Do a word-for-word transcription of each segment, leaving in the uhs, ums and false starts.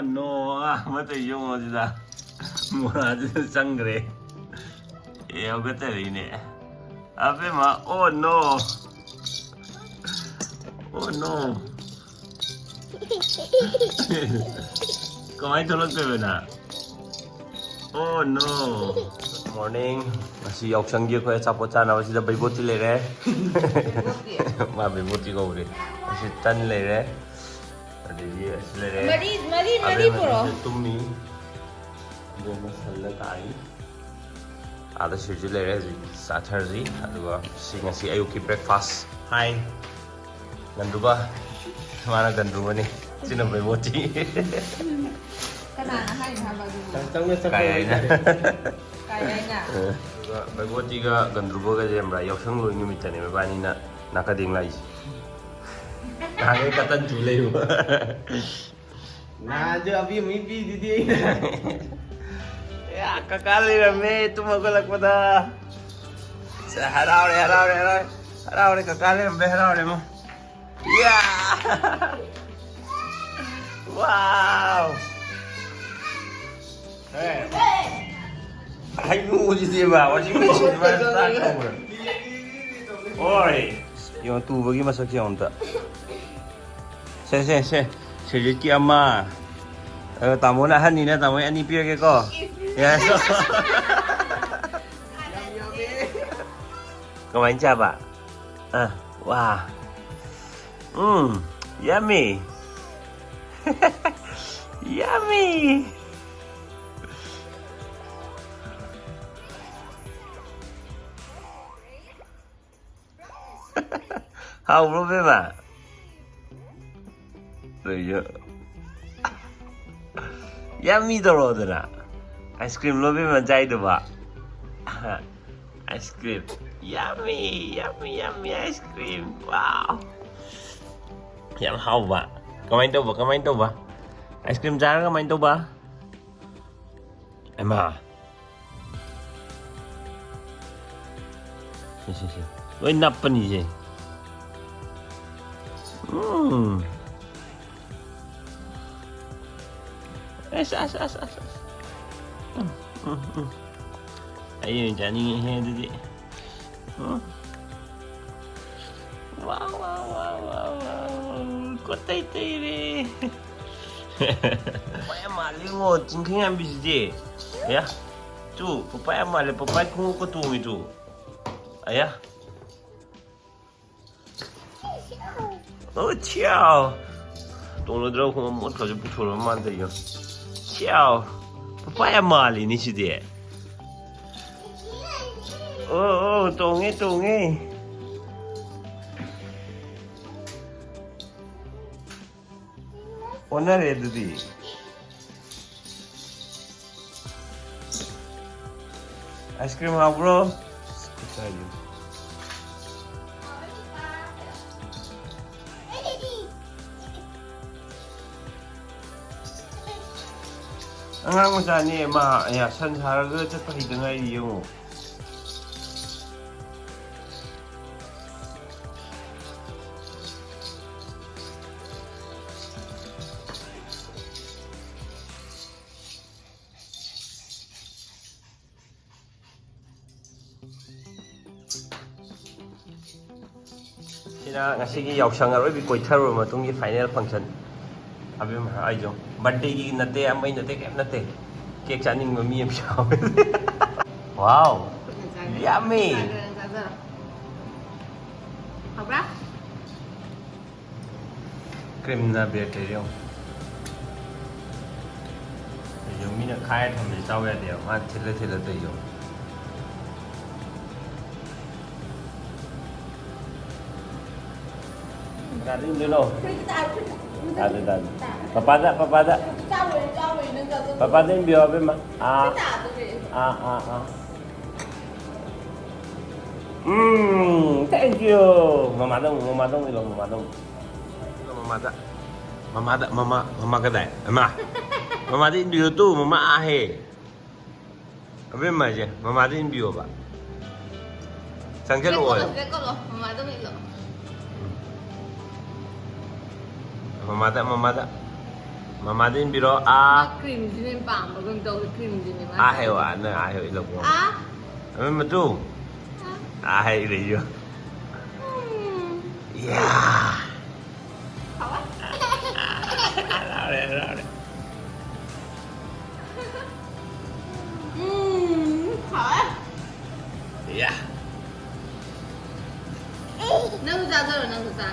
ꯅꯣ, ꯑꯃꯠꯇ ꯌꯦꯡꯉꯣ ꯁꯤꯗ꯫ ꯃꯣꯔꯥꯁꯤꯗ ꯆꯪꯈ꯭ꯔꯦ꯫ ꯑꯦ, ꯍꯧꯒꯠꯆꯔꯛꯏꯅꯦ꯫ ꯑꯕꯦꯝꯃ, ꯑꯣ ꯅꯣ꯫ ꯑꯣ ꯅꯣ꯫ ꯀꯃꯥꯏꯅ ꯊꯣꯛꯂꯛꯇꯣꯏꯕ ꯅꯪ? ꯑꯣ ꯅꯣ꯫ ꯃꯣꯔꯅꯤꯡ꯫ ꯉꯁꯤ ꯌꯥꯎꯁꯪꯒꯤ ꯑꯩꯈꯣꯏ ꯑꯆꯥꯄꯣꯠ ꯆꯥꯅꯕꯁꯤꯗ ꯕꯩꯕꯣꯠꯇꯤ ꯂꯩꯔꯦ꯫ ꯃꯥ ꯕꯩꯕꯣꯠꯇꯤ ꯀꯧꯔꯦ꯫ ꯑꯁꯤ ꯇꯟ ꯂꯩꯔꯦ꯫ ꯑꯗꯒꯤ ꯑꯁꯤ ꯂꯩꯔꯦ꯫ ꯃꯔꯤ, ꯃꯔꯤ, ꯃꯔꯤ ꯑꯕꯦꯝꯃ ꯄꯨꯔꯛꯑꯣ꯫ ꯁꯤꯗ ꯇꯨꯝꯃꯤ꯫ ꯑꯕꯦꯝꯃ ꯁꯜꯂ ꯇꯥꯔꯤ꯫ ꯑꯥꯗ ꯁꯤꯁꯨ ꯂꯩꯔꯦ, ꯍꯧꯖꯤꯛ ꯆꯥꯊꯔꯁꯤ꯫ ꯑꯗꯨꯒ ꯁꯤ ꯉꯁꯤ ꯑꯌꯨꯛꯀꯤ ꯕ꯭ꯔꯦꯛꯐꯥꯁ꯫ ꯍꯥꯏ꯫ ꯒꯟꯗꯨꯕ꯫ ꯃꯥꯅ ꯒꯟꯗꯨꯕꯅꯤ꯫ ꯁꯤꯅ ꯕꯩꯕꯣꯠꯇꯤ꯫ ꯀꯅꯥꯅ ꯍꯥꯏꯅꯣ ꯍꯥꯏꯕ ꯑꯗꯨꯕꯨ? ꯆꯪ-, ꯆꯪꯅ ꯆꯠꯄ ꯀꯥꯏ ꯍꯥꯏꯅ? ꯑꯣꯏꯇꯥꯔꯦ꯫ ꯀꯥꯏ ꯍꯥꯏꯅ? ꯑꯗꯨꯒ ꯕꯩꯕꯣꯠꯇꯤꯒ ꯒꯟꯗꯨꯕꯒꯁꯦ ꯈꯪꯕ꯭ꯔꯥ? ꯌꯥꯎꯁꯪ ꯂꯣꯏ ꯅꯨꯃꯤꯠꯇꯅꯦ ꯃꯕꯥꯅꯤꯅ ꯅꯥꯀꯗꯦꯡ ꯂꯥꯛꯏꯁꯦ꯫ ꯅꯍꯥꯟꯒꯩ ꯀꯇꯟ ꯇꯨ ꯂꯩꯔꯨꯕ꯫ ꯅꯍꯥꯟꯁꯨ ꯑꯕꯤ ꯑꯃꯨꯛ ꯄꯤꯗꯨꯗꯤ ꯑꯩꯅ꯫ ꯑꯦ, ꯀꯀꯥ ꯂꯩꯔꯝꯃꯦ ꯇꯨꯝ ꯍꯧꯒꯠꯂꯛꯄꯗ꯫ ꯁꯦ, ꯍꯔꯥꯎꯔꯦ, ꯍꯔꯥꯎꯔꯦ, ꯍꯔꯥꯎꯔꯦ꯫ ꯍꯔꯥꯎꯔꯦ, ꯀꯀꯥ ꯂꯩꯔꯝꯃꯦ, ꯍꯔꯥꯎꯔꯦ, ꯃꯥ꯫ ꯌꯥ! ꯋꯥꯎ! ꯑꯦ꯫ ꯍꯩꯅꯨꯁꯤꯗꯤꯕ, washing machine ꯃꯥꯅ start ꯇꯧꯕ꯭ꯔꯥ? ꯍꯣꯏ꯫ ꯌꯦꯡꯉꯣ, ꯇꯨꯕꯒꯤ ꯃꯁꯛꯁꯦ ꯌꯦꯡꯉꯣ ꯑꯝꯇ꯫ ꯁꯦ, ꯁꯦ, ꯁꯦ꯫ ꯁꯤꯔꯤꯠꯀꯤ ꯑꯃ꯫ ꯑꯗꯣ ꯇꯥꯃꯣꯅ ꯑꯍꯟꯅꯤꯅ ꯇꯥꯃꯣ ꯑꯅꯤ ꯄꯤꯔꯒꯦꯀꯣ꯫ ꯌꯥꯔꯦ꯫ ꯀꯃꯥꯏꯅ ꯆꯥꯕ? ꯑ, ꯋꯥ꯫ ꯎꯝ, yummy꯫ Yummy꯫ ꯍꯥꯎꯕ꯭ꯔꯣ, ꯕꯦꯝꯃ? ꯂꯩꯌꯦ꯫ Yummy ꯇꯧꯔꯛꯑꯣꯗꯅ꯫ Ice cream ꯂꯣ, ꯕꯦꯝꯃ, ꯆꯥꯏꯗꯨꯕ? Ice cream꯫ Yummy, yummy, yummy ice cream꯫ Wow꯫ ꯌꯥꯝ ꯍꯥꯎꯕ꯫ ꯀꯃꯥꯏꯅ ꯇꯧꯕ? ꯀꯃꯥꯏꯅ ꯇꯧꯕ? Ice cream ꯆꯥꯔꯒ ꯀꯃꯥꯏꯅ ꯇꯧꯕ? ꯍꯩꯃꯥ꯫ ꯁꯤ, ꯁꯤ, ꯁꯤ꯫ ꯂꯣꯏ ꯅꯞꯄꯅꯤ ꯁꯦ꯫ ꯎꯝ꯫ ꯑꯁ, ꯑꯁ, ꯑꯁ, ꯑꯁ, ꯑꯁ꯫ ꯎꯝ, ꯎꯝ, ꯎꯝ꯫ ꯑꯩ ꯑꯣꯏꯅ ꯆꯥꯅꯤꯡꯉꯦꯍꯦ, ꯑꯗꯨꯗꯤ꯫ ꯎꯝ꯫ ꯋꯥ, ꯋꯥ, ꯋꯥ, ꯋꯥ, ꯋꯥ꯫ ꯀꯣꯠꯇꯩ ꯇꯩꯔꯦ꯫ ꯄꯄꯥꯌꯥ ꯃꯥꯜꯂꯤꯉꯣ, ꯆꯤꯡꯈꯩꯉꯥꯟꯕꯤꯁꯤꯗꯤ꯫ ꯑꯌꯥ꯫ ꯇꯨ, ꯄꯄꯥꯌꯥ ꯃꯥꯜꯂꯦ, ꯄꯄꯥꯌꯥ ꯈꯣꯡꯎꯞꯀ ꯇꯣꯡꯉꯤ ꯇꯨ꯫ ꯑꯌꯥ꯫ ꯑꯣ, ꯊꯤꯌꯥꯎ꯫ ꯇꯣꯡꯅꯗ꯭ꯔꯕ ꯈꯣꯡꯎꯞ ꯃꯣꯠꯈ꯭ꯔꯁꯨ ꯄꯨꯊꯣꯔꯛꯑ ꯃꯥꯅ ꯇꯧꯔꯤꯗꯣ꯫ ꯊꯤꯌꯥꯎ꯫ ꯄꯄꯥꯌꯥ ꯃꯥꯜꯂꯤꯅꯤ ꯁꯤꯗꯤ꯫ ꯑꯣ, ꯑꯣ, ꯇꯣꯡꯉꯦ, ꯇꯣꯡꯉꯦ꯫ ꯑꯣꯟꯅꯔꯦ ꯑꯗꯨꯗꯤ꯫ ꯑꯥꯏꯁ ꯀ꯭ꯔꯤꯝ ꯍꯥꯎꯕ꯭ꯔꯣ? ꯑꯉꯥꯡ ꯃꯆꯥꯅꯦ ꯃꯥ, ꯑꯌꯥ, ꯁꯟ ꯁꯥꯔꯒ ꯆꯠꯄ ꯍꯩꯇ ꯉꯥꯏꯔꯤ, ꯌꯦꯡꯉꯣ꯫ ꯁꯤꯅ ꯉꯁꯤꯒꯤ ꯌꯥꯎꯁꯪ ꯑꯔꯣꯏꯕꯤ ꯀꯣꯏꯊꯔꯨꯔ ꯃꯇꯨꯡꯒꯤ final function꯫ ꯑꯕꯦꯝꯃ, ꯑꯩꯁꯨ birthdayꯒꯤ ꯅꯠꯇꯦ, ꯑꯃꯒꯤ ꯅꯠꯇꯦ, ꯀꯩꯝ ꯅꯠꯇꯦ꯫ Cake ꯆꯥꯅꯤꯡꯕ ꯃꯤ ꯑꯃ ꯌꯥꯎꯋꯦ꯫ Wow, ꯈꯨꯠꯅ ꯆꯥꯒꯦ꯫ Yummy꯫ ꯆꯥꯒꯦ, ꯆꯥꯖꯔꯣ꯫ ꯍꯥꯎꯕ꯭ꯔꯥ? Creamꯅ bake ꯇꯧꯔꯤꯁꯦ ꯌꯦꯡꯉꯣ꯫ ꯑꯩꯁꯨ ꯃꯤꯅ ꯈꯥꯏꯔ ꯊꯝꯕꯁꯦ ꯆꯥꯎ ꯌꯥꯗꯦꯕ꯫ ꯃꯥꯅ ꯊꯤꯜꯂ ꯊꯤꯜꯂ ꯇꯧꯔꯤꯁꯦ ꯌꯦꯡꯉꯣ꯫ ꯀꯅꯥꯗ ꯏꯟꯗꯣꯏꯅꯣ? ꯐꯨꯔꯤꯠꯇ ꯇꯥꯔꯣ, ꯐꯨꯔꯤꯠꯇ꯫ ꯇꯥꯗꯦ, ꯇꯥꯗꯦ꯫ ꯄꯄꯥꯗ, ꯄꯄꯥꯗ꯫ ꯆꯥꯔꯣꯏ, ꯆꯥꯔꯣꯏ, ꯅꯪ ꯆꯥꯖꯧ꯫ ꯄꯄꯥꯗ ꯏꯟꯕꯤꯌꯣ, ꯑꯕꯦꯝꯃ꯫ ꯑꯥ, ꯐꯨꯔꯤꯠ ꯇꯥꯗꯣꯔꯦ꯫ ꯑꯥ, ꯑꯥ, ꯑꯥ꯫ ꯎꯝ, thank you꯫ ꯃꯃꯥꯗ ꯑꯃꯨꯛ, ꯃꯃꯥꯗ ꯑꯃꯨꯛ ꯏꯜꯂꯣ, ꯃꯃꯥꯗ ꯑꯃꯨꯛ꯫ ꯃꯃꯥꯗ, ꯃꯃꯥꯗ, ꯃꯃꯥ, ꯃꯃꯥ ꯀꯗꯥꯏ? ꯃꯃꯥ, ꯃꯃꯥꯗ ꯏꯟꯕꯤꯌꯨ ꯇꯨ, ꯃꯃꯥ ꯑꯥ ꯍꯦ꯫ ꯑꯕꯦꯝꯃꯁꯦ, ꯃꯃꯥꯗ ꯏꯟꯕꯤꯌꯣꯕ꯫ ꯆꯪꯁꯤꯜꯂꯛꯑꯣ꯫ ꯁꯤꯗ ꯀꯣꯠꯂꯣ, ꯁꯤꯗ ꯀꯣꯠꯂꯣ, ꯃꯃꯥꯗ ꯑꯃꯨꯛ ꯏꯜꯂꯣ꯫ ꯃꯃꯥꯗ, ꯃꯃꯥꯗ꯫ ꯃꯃꯥꯗ ꯏꯟꯕꯤꯔꯣ꯫ ꯑꯥ꯫ ꯀ꯭ꯔꯤꯝꯁꯤꯅꯦ ꯄꯥꯝꯕꯒꯨꯝ ꯇꯧꯕ ꯀ꯭ꯔꯤꯝꯁꯤꯅꯦ ꯃꯥ ꯑꯥ ꯍꯥꯏꯌꯣ, ꯑꯥ, ꯅꯪ ꯑꯥ ꯍꯥꯏꯌꯣ, ꯏꯂꯛꯄꯣ꯫ ꯑꯥ ꯑꯃ ꯃꯇꯨ꯫ ꯑꯥ ꯍꯥꯏ ꯂꯩꯌꯣ꯫ ꯎꯝ꯫ ꯌꯥ꯫ ꯍꯥꯎꯋꯦ꯫ ꯍꯔꯥꯎꯔꯦ, ꯍꯔꯥꯎꯔꯦ꯫ ꯎꯝ ꯍꯥꯎꯋꯦ꯫ ꯌꯥ꯫ ꯅꯪꯁꯨ ꯆꯥꯖꯔꯣ ꯅꯪꯁꯨ ꯆꯥ꯫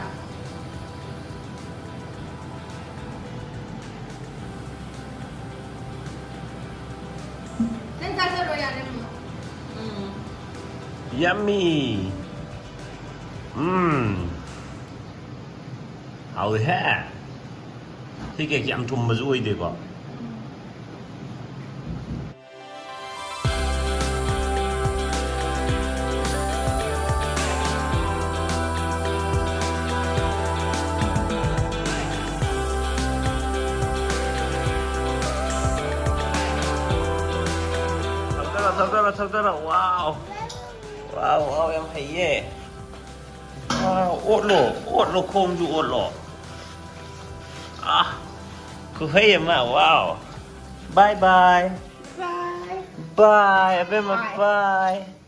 ꯅꯪ ꯆꯥꯖꯔꯣ ꯌꯥꯔꯦ꯫ ꯎꯝ꯫ Yummy. ꯎꯝ꯫ ꯍꯥꯎꯋꯤꯍꯦ꯫ ꯁꯤ ꯀꯦꯛꯁꯤ ꯌꯥꯝ ꯊꯨꯝꯕꯁꯨ ꯑꯣꯏꯗꯦꯀꯣ꯫ ꯊꯧꯗꯔꯣ, ꯊꯧꯗꯔꯣ, ꯊꯧꯗꯔꯣ꯫ Wow. Wow, wow, ꯌꯥꯝ ꯍꯩꯌꯦ꯫ Wow, ꯑꯣꯠꯂꯣ, ꯑꯣꯠꯂꯣ, ꯈꯣꯡꯁꯨ ꯑꯣꯠꯂꯣ꯫ ꯑꯥ, ꯈꯨꯍꯩ ꯑꯃ, wow. Bye bye. Bye. Bye, ꯑꯕꯦꯝꯃ, Bye. Bye.